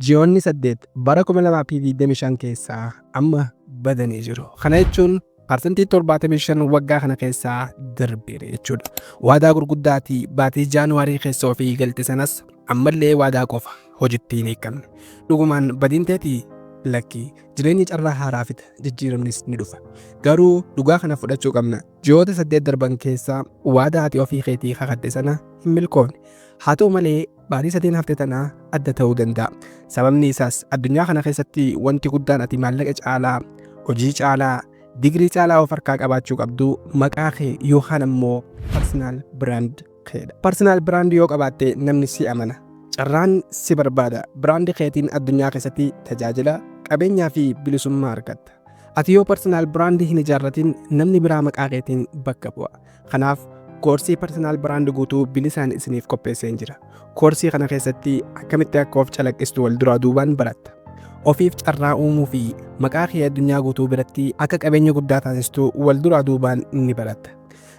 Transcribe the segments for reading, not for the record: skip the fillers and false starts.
Ji'oonni 8 bara 2025 keessaa amma badanii jiru. Kana jechuun parsantii 75 waggaa kana keessaa darbeera jechuudha. Waadaa gurguddaatii baatii Jaanuwaarii keessa ofii galte sanas ammallee waadaa qofa hojitti hin hiikamne. Dhugumaan badiin teetii? Lakki. Jireenyi carraa haaraa fida, jijjiiramnis ni dhufa. Garuu dhugaa kana fudhachuu qabna. Ji'oota 8 darban keessa waadaa ati ofii keetii kakatte sana hin milkoofne. Haa ta'u malee baatii sadeen hafte tana adda ta'uu danda'a. Sababni isaas addunyaa kana keessatti wanti guddaan ati maallaqa caalaa, hojii caalaa, digirii caalaa of harkaa qabaachuu qabdu maqaa kee yookaan ammoo personal brand keedha. Personal brand yoo qabaatte namni si amana. Carraan si barbaada. Brand keetiin addunyaa keessatti tajaajila, qabeenyaa fi bilisummaa argatta. Ati yoo personal brand hin ijaarratin namni biraa maqaa keetiin bakka bu'a. Kanaaf koorsii personal brand guutuu bilisaan isiniif qopheesseen jira. Koorsii kana keessatti akkamitti akka of calaqqistu wal duraa duubaan baratta. Ofiif carraa uumuu fi maqaa kee addunyaa guutuu biratti akka qabeenya guddaa taasistu wal duraa duubaan ni baratta.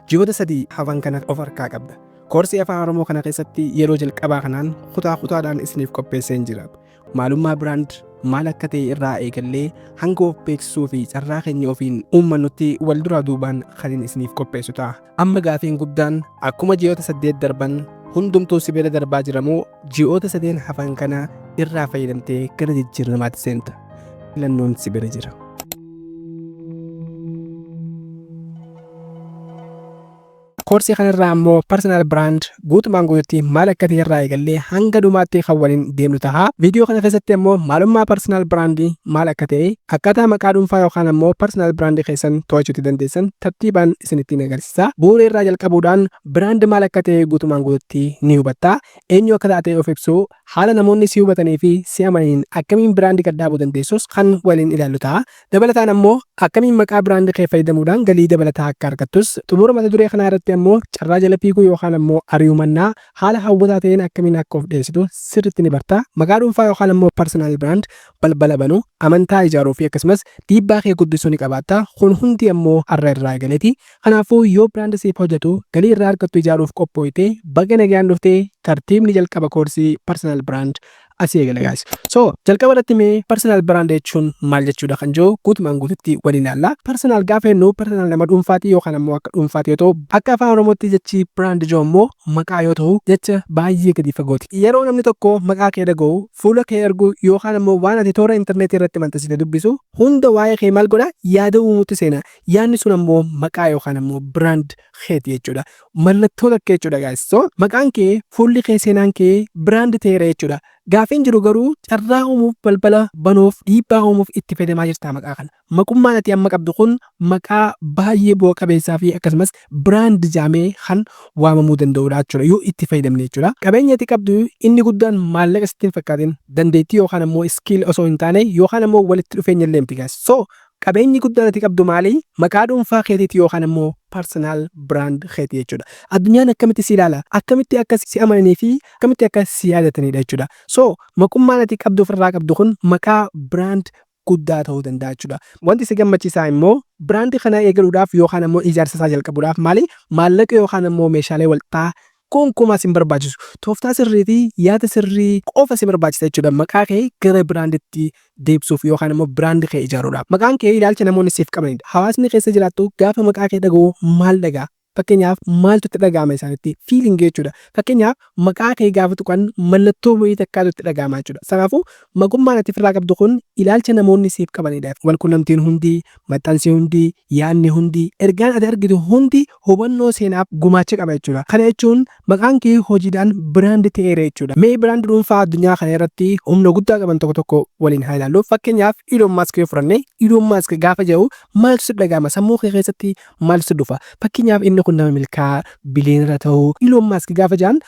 Ji'oota 3 hafan kana of harkaa qabda. Koorsii Afaan Oromoo kana keessatti yeroo jalqabaa kanaan kutaa kutaadhaan isiniif qopheesseen jira. Maalummaa brand maal akka ta'e irraa eegallee hanga of beeksisuu fi carraa keenya ofiin uummannutti wal duraa duubaan kanin isiniif qopheessu ta'a. Amma gaafiin guddaan akkuma ji'oota 8 darban hundumtuu si bira darbaa jira moo ji'oota sadeen hafan kana irraa fayyadamtee gara jijjiiramaatti seenta? Filannoon si bira jira. Koorsii kanarraa ammoo personal brand guutumaan guututti maal akka ta'e irraa eegallee hanga dhumaatti kan waliin deemnu taha. Viidiyoo kana keessatti ammoo maalummaa personal brand maal akka ta'e, akkaataa maqaa dhuunfaa yookaan ammoo personal brand keessan to'achuutti dandeessan tartiibaan isinittiin agarsiisa. Bu'uura irraa jalqabuudhaan brand maal akka ta'e guutumaan guututti ni hubatta. Eenyu akka taate of ibsuu, haala namoonni si hubatanii fi si amananiin akkamiin brand gad dhaabuu dandeessus kan waliin ilaallu ta'a. Dabalataan ammoo akkamiin maqaa brand kee fayyadamuudhaan galii dabalataa akka argattus, xumura mata duree kanaa irratti ammoo carraa jala fiiguu yookaan ammoo ari'uu mannaa haala hawwataa ta'een akkamiin akka of dhiyeessitu sirriitti ni barta. Maqaa dhuunfaa yookaan ammoo personal brand balbala banuu, amantaa ijaaruu fi akkasumas dhiibbaa kee guddisuu ni qabaatta. Kun hundi ammoo har'a irraa eegaleeti. Kanaafuu yoo brand siif hojjetu galii irraa argattu ijaaruuf qophooyte baga nagaan dhuftee tartiibni jalqaba koorsii personal brand asii eegala guys. So jalqaba irratti mee personal brand jechuun maal jechuudha kan jiru guutumaan guututti waliin ilaalla. Personal gaafa jennu personal nama dhuunfaati yookaan ammoo akka dhuunfaati yoo ta'u akka afaan Oromootti jechi brand jiru ammoo maqaa yoo ta'u jecha baay'ee gadi fagooti. Yeroo namni tokko maqaa kee dhaga'u, fuula kee argu yookaan ammoo waan ati toora intarneetii irratti maxxansite dubbisu hunda waa'ee kee maal godha yaada uumuutti seena. Yaadni sun ammoo maqaa yookaan ammoo brand keeti jechuudha. Mallattoo takka jechuudha guys. So maqaan kee, fuulli kee, seenaan kee brand ta'eera jechuudha. Gaafiin jiru garuu carraa uumuuf, balbala banuuf, dhiibbaa uumuuf itti fayyadamaa jirtaa maqaa kana. Maqummaan ati amma qabdu kun maqaa baay'ee bu'a qabeessaa fi akkasumas brand jaamee kan waamamuu danda'udha jechuudha yoo itti fayyadamne jechuudha. Qabeenya ati qabdu inni guddaan maallaqa sitti hin fakkaatin, dandeettii yookaan ammoo skill osoo hin taane yookaan ammoo walitti dhufeenya illee miti guys. So qabeenyi guddaan ati qabdu maali? Maqaa dhuunfaa keetiiti yookaan ammoo personal brand keeti jechuudha. Addunyaan akkamitti si ilaala? Akkamitti akka si amananii fi akkamitti akka si yaadatanidha jechuudha. So maqummaan ati qabdu ofirraa qabdu kun maqaa brand guddaa ta'uu danda'a jechuudha. Wanti si gammachiisaa immoo brand kana eegaluudhaaf yookaan ammoo ijaarsa isaa jalqabuudhaaf maali? Maallaqa yookaan ammoo meeshaalee walxaxaa gonkumaa si hin barbaachisu. Tooftaa sirrii fi yaada sirrii qofa si barbaachisa jechuudha. Maqaa kee gara branditti deebisuuf yookaan immoo brand kee ijaaruudhaaf. Maqaan kee ilaalcha namoonni siif qabanidha. Hawaasni keessa jiraattu gaafa maqaa kee dhaga'u maal dhaga'a? Fakkeenyaaf maaltu itti dhaga'ama isaanitti? Feeling jechuudha. Fakkeenyaaf maqaa kee gaafa tuqan mallattoo wayii takkaatu itti dhaga'ama jechuudha. Kanaafuu maqummaan ati ofirraa qabdu kun ilaalcha namoonni siif qabanidha. Walqunnamtiin hundi, maxxansi hundi, yaadni hundi, ergaan ati argitu hundi hubannoo seenaaf gumaacha qaba jechuudha. Kana jechuun maqaan kee hojiidhaan brand ta'eera jechuudha. Mee brand dhuunfaa addunyaa kana irratti humna guddaa qaban tokko tokko waliin haa ilaallu. Fakkeenyaaf Elon Musk yoo fudhanne, Elon Musk gaafa jedhu maaltu sitti dhaga'ama? Sammuu kee keessatti maaltu sitti dhufa? Fakkeenyaaf inni kun nama milkaa'aa biliyeenara ta'uu Elon Musk gaafa jedhan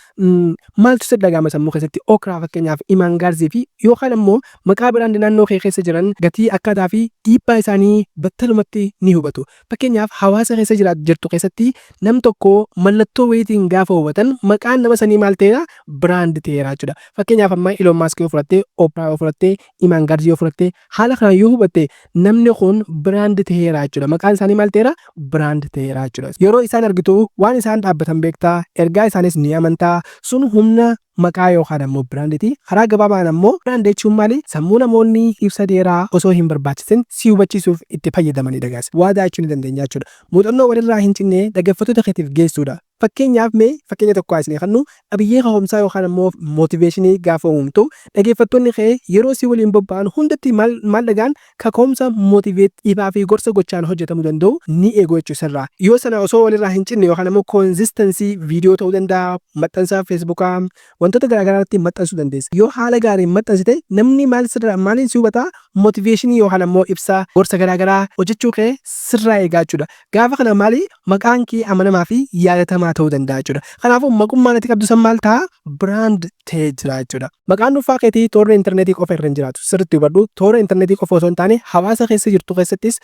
maaltu sitti dhaga'ama sammuu keessatti? Okraa fakkeenyaaf Imaan Gaarzii fi yookaan ammoo maqaa brand naannoo kee keessa jiran gatii akkaataa fi dhiibbaa isaanii battalumatti ni hubatu. Fakkeenyaaf hawaasa keessa jirtu keessatti nam tokko mallattoo wayiitiin gaafa hubatan maqaan nama sanii maal ta'eera? Brand ta'eera jechuudha. Fakkeenyaaf amma Elon Musk yoo fudhatte, Oprah yoo fudhatte, Imaan Gaarzii yoo fudhatte haala kanaan yoo hubatte namni kun brand ta'eera jechuudha. Maqaan isaanii maal ta'eera? Brand ta'eera jechuudha. Yeroo isaan argitu waan isaan dhaabbatan beektaa, ergaa isaanis ni amantaa. Sun humna maqaa yookaan ammoo brandiiti. Karaa gabaabaan ammoo brand jechuun maali? Sammuu namoonni ibsa dheeraa osoo hin barbaachisin si hubachiisuuf itti fayyadamanidha, guys. Waadaa jechuu ni dandeenya jechuudha. Muuxannoo walirraa hin cinne dhaggeeffattoota keetiif geessuudha. Fakkeenyaaf, mee fakkeenya tokko haa isinii kennu. Qabiyyee kaka'umsaa yookaan ammoo motivationii gaafa uumtu, dhaggeeffattoonni kee yeroo si waliin bobba'an hundatti maal maal dhagaan? Kaka'umsa, motivate, ifaa fi gorsa gochaan hojjetamuu danda'u ni eegu jechuu sirraa. Yoo sana osoo walirraa hin cinne yookaan ammoo consistency viidiyoo ta'uu danda'a, maxxansa Facebookaa, wantoota garaagaraa irratti maxxansuu dandeessa. Yoo haala gaariin maxxansite, namni maal sirraa, maaliin si hubataa? Motivationii yookaan ammoo ibsa gorsa garaagaraa hojjechuu kee sirraa eegaa jechuudha. Gaafa kana maali? Maqaan kee amanamaa fi yaadatamaa ta'uu danda'a jechuudha. Kanaafuu maqummaan ati qabdu san maal ta'a? Brand ta'ee jira jechuudha. Maqaan dhuunfaa keetii toora intarneetii qofa irra hin jiraatu. Sirriitti hubadhu. Toora intarneetii qofa osoo hin taane, hawaasa keessa jirtu keessattis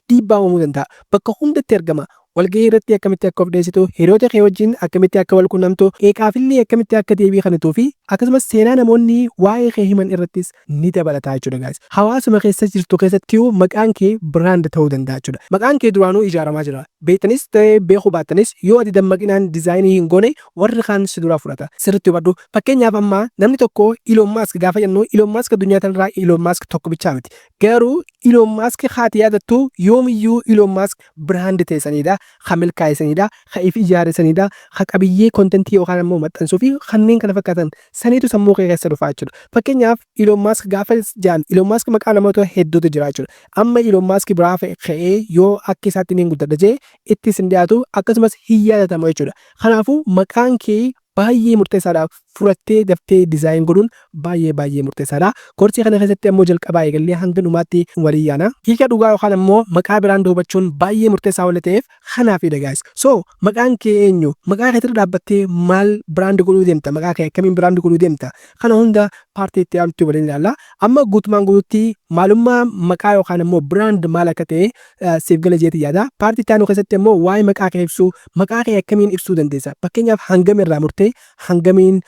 dhiibbaa uumuu danda'a. Bakka hundatti argama. Walgahii irratti akkamitti akka of dhiyeessitu, hiriyoota kee wajjin akkamitti akka wal quunnamtu, qeeqaafillee akkamitti akka deebii kennituu fi akkasumas seenaa namoonni waa'ee kee himan irrattis ni dabalata jechuudha, guys. Hawaasuma keessa jirtu keessattuu maqaan kee brand ta'uu danda'a jechuudha. Maqaan kee duraanuu ijaaramaa jira. Beektanis ta'ee beekuu baattanis, yoo ati dammaqinaan designii hin goone, warri kaan si duraa fudhata. Sirriitti hubadhu. Fakkeenyaaf, amma namni tokko Elon Musk gaafa jennu, Elon Musk addunyaa kanarraa Elon Musk tokko bichaa miti. Garuu Elon Musk haati yaadattu yoomiyyuu Elon Musk brand ta'e. Ka milkaa'e, ka if ijaare sanidha, ka qabiyyee contentii yookaan ammoo maxxansuu fi kanneen kana fakkaatan saniitu sammuu kee keessa dhufaa jechuudha. Fakkeenyaaf, Elon Musk gaafa jaan, Elon Musk maqaa namoota hedduutu jira jechuudha. Amma Elon Musk biraa ka'ee yoo akka isaatti ni guddadha jee itti sin dhiyaatu, akkasumas hin yaadatamu jechuudha. Kanaafuu maqaan kee baay'ee murteessaadha. Furattee daftee design godhuun baay'ee baay'ee murteessaadha. Koorsii kana keessatti ammoo jalqabaa eegallee hanga dhumaatti walii yaana. Hiika dhugaa yookaan ammoo maqaa brand hubachuun baay'ee murteessaa waan ta'eef kanaafidha, guys. So maqaan kee eenyu? Maqaa keetirra dhaabbattee maal brand godhuu deemta? Maqaa kee akkamiin brand godhuu deemta? Kana hunda partii itti aanutti waliin ilaalla. Amma guutumaan guututti maalummaa maqaa yookaan ammoo brand maal akka ta'e siif gala jeeti yaada. Partii itti aanu keessatti ammoo waa'ee maqaa kee ibsuu, maqaa kee akkamiin ibsuu dandeessa? Fakkeenyaaf, hangam irraa murtee hangamiin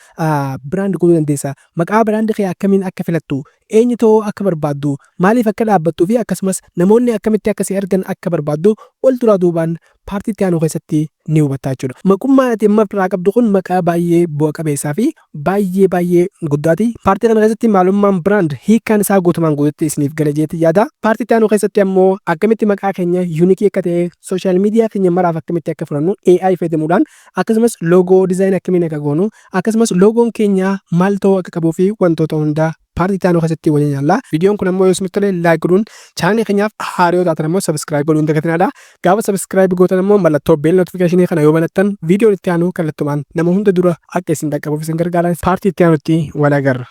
brand godhuu dandeessa? Maqaa brand kee akkamiin akka filattu, eenyu ta'uu akka barbaaddu, maaliif akka dhaabbattuu fi akkasumas namoonni akkamitti akka si argan akka barbaaddu wal duraa duubaan partii itti aanu keessatti ni hubatta jechuudha. Maqummaan ati amma ofirraa qabdu kun maqaa baay'ee bu'a qabeessaa fi baay'ee baay'ee guddaati. Partii kana keessatti maalummaan brand hiikkaan isaa guutumaan guututti isiniif gala jeeti yaada. Partii itti aanu keessatti ammoo akkamitti maqaa keenya uniqueii akka ta'e social media keenya maraaf akkamitti akka fudhannu AI fayyadamuudhaan, akkasumas logo design akkamiin akka goonu, akkasumas logoon keenya maal ta'uu akka qabuu fi wantoota hundaa partii itti aanu keessatti waliin ilaalla. Viidiyoon kun ammoo yoo isinitti tole like godhuun, channelii keenyaaf haaraa yoo taatan ammoo subscribe godhuun dagatinadha. Gaafa subscribe gootan ammoo mallattoo bell notificationii kana yoo banattan, viidiyoon itti aanu kallattumaan nama hunda dura akka isin dhaqqabuuf isin gargaara. Partii itti aanutti wal agarra.